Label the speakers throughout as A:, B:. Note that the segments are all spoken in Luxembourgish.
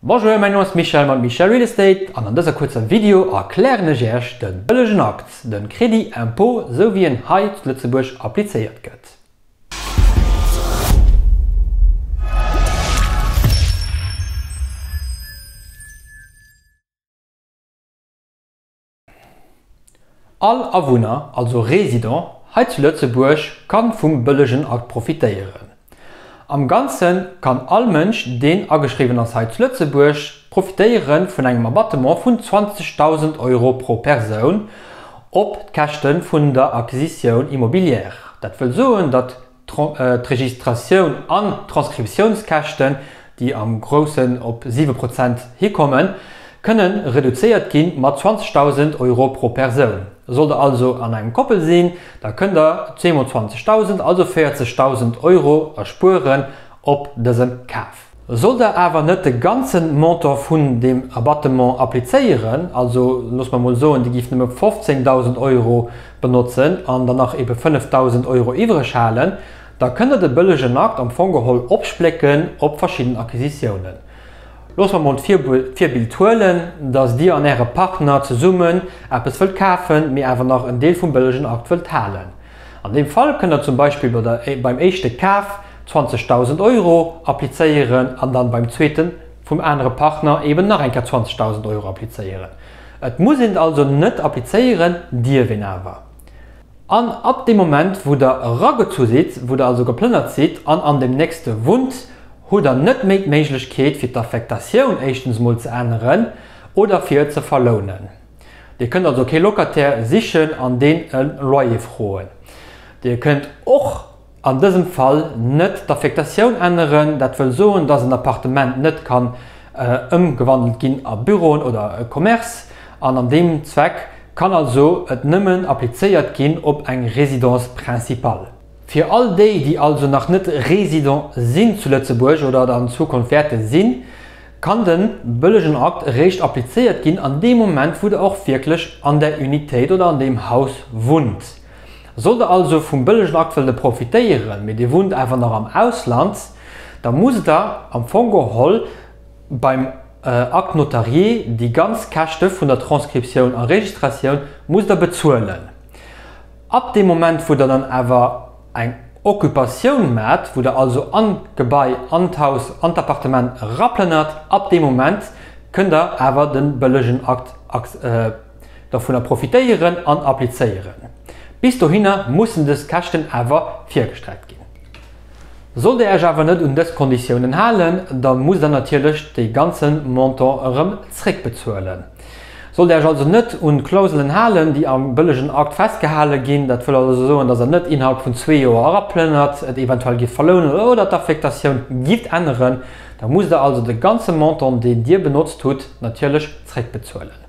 A: Bonjour, mäin Numm ass Michel mat Michel Real Estate an an dëser kuerzer Video erklären ech Iech de bëllegen Akt, den Crédit Impôt sou wéi en hei zu Lëtzebuerg applizéiert gëtt. All Awunner, also Résident, hei zu Lëtzebuerg kann vum bëllegen Akt profitéieren. Am Ganzen kann all Mënsch deen ageschriwwen ass hei zu Lëtzebuerg profitéieren vun engem Abattement vun 20.000 Euro pro Persoun op d'Käschten vun der Acquisitioun immobilière. Dat wëll soen, datt D'Registratioun an d'Transkriptiounskäschten, déi am Groussen op 7 Prozent hikommen, kënne reduzéiert gi mat 20.000 Euro pro Persoun. Sollt der also an engem Koppel sinn, da kënnt der zweemol 20.000, also 40.000 Euro erspueren op dësem Kaf. Sollt der awer net de ganzen Montant vun deem Abattement applizéieren, also loosse mer mol soen, Dir gift nëmme 15.000 Euro benotzen an dann nach ebe 5.000 Euro iwwreg halen, da kënnt der de bëllegen Akt am Fong geholl opsplécken op verschidden Acquisitiounen. Loosse mer mol d'Virbild huelen, dass Dir an Äre Partner zesummen eppes wëllt kafen, mee awer nach en Deel vum bëllegen Akt wëllt halen. An deem Fall kënnt der zum Beispill bei der beim éischte Kaf 20.000 Euro applizéieren an dann beim zweete vum anere Partner eben nach eng Kéier 20.000 Euro applizéieren. Et muss een et also net applizéieren, dierf een awer. An ab deem Moment wou der eragezu sidd, wou der also geplënnert sidd an an deem nächste wunnt, hutt der net méi d'Méiglechkeet fir d'Affektatioun éischtens mol ze änneren oder fir et ze verlounen. Dir kënnt also kee Locataire sichen an deen e Loyer froen. Dir kënnt och an dësem Fall net d'Affektatioun änneren, dat wëll soen, dass en Appartement net kann ëmgewandelt ginn a Büroen oder e Commerce an an deem Zweck kann also et nëmmen applizéiert ginn op eng Résidence principale. Fir all déi, déi also nach net Résident sinn zu Lëtzebuerg oder et an Zukunft wäerte sinn, kann de bëllegen Akt eréischt applizéiert ginn an deem Moment, wou Der och wierklech an där Unitéit oder an deem Haus wunnt. Sollt Der also vum bëllegen Akt wëlle profitéieren, mee Dir wunnt awer nach am Ausland, da musst Der am Fong geholl beim Acte notarié déi ganz Käschte vun der Transcriptioun a Registratioun musst Der bezuelen. Ab deem Moment, wou Der dann awer eng Occupatioun maacht, wou Der also an d'Gebai, an d'Haus, an d'Appartement eraplënnert, ab deem Moment kënnt Der awer de bëllegen Akt dovunner profitéieren an applizéieren. Bis dohinner mussen dës Käschten awer virgestreckt ginn. Sollt Dir Iech awer net un dës Konditiounen halen, da musst Der natierlech dee ganze Montant erëm zréckbezuelen. Sollt Dir Iech also net un d'Klauselen halen, déi am bëllegen Akt festgehale ginn, dat wëll also soen, dass Der net innerhalb vun zwee Joer eraplënnert, et eventuell gift verlounen oder d'Affektatioun gift änneren, da musst Der also de ganze Montant, deen Dir benotzt hutt, natierlech zréckbezuelen.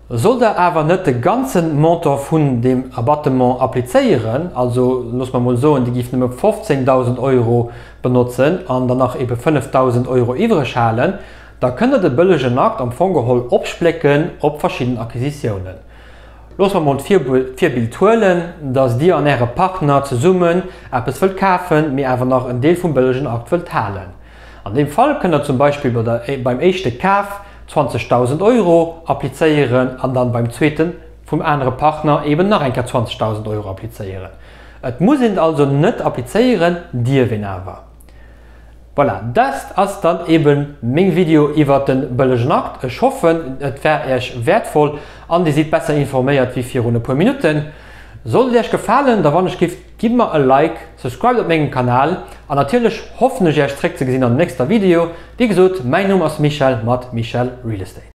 A: Sollt der awer net de ganzen Montant vun deem Abattement applizéieren, also loosse mer mol soen, Dir gift nëmme 15.000 Euro benotzen an dann nach ebe 5.000 Euro iwwreg halen, da kënnt der de bëllegen Akt am Fong geholl opsplécken op verschidden Acquisitiounen. Loosse mer mol d'Virbild huelen, dass Dir an Äre Partner zesummen eppes wëllt kafen, mee awer nach en Deel vum bëllegen Akt wëllt halen. An deem Fall kënnt der zum Beispill bei der beim éischte Kaf 20.000 Euro applizéieren an dann beim zweete vum anere Partner eben nach eng Kéier 20.000 Euro applizéieren. Et muss een et also net applizéieren, dierf een awer. Voilà, dest ass dann eben meng Video iwwert den bëllegen Akt. Ech hoffen et war Iech wäertvoll an dir sidd besser informéiert wéi virun e puer Minutten. Sollt et Iech gefalen, da wann ech giff Gitt mer e Like, subscribed op mengem Kanal an natierlech hoffen ech iech zréck ze gesinn an nächster Video. Wéi gesot, mäin Numm ass Michel mat Michel Real Estate.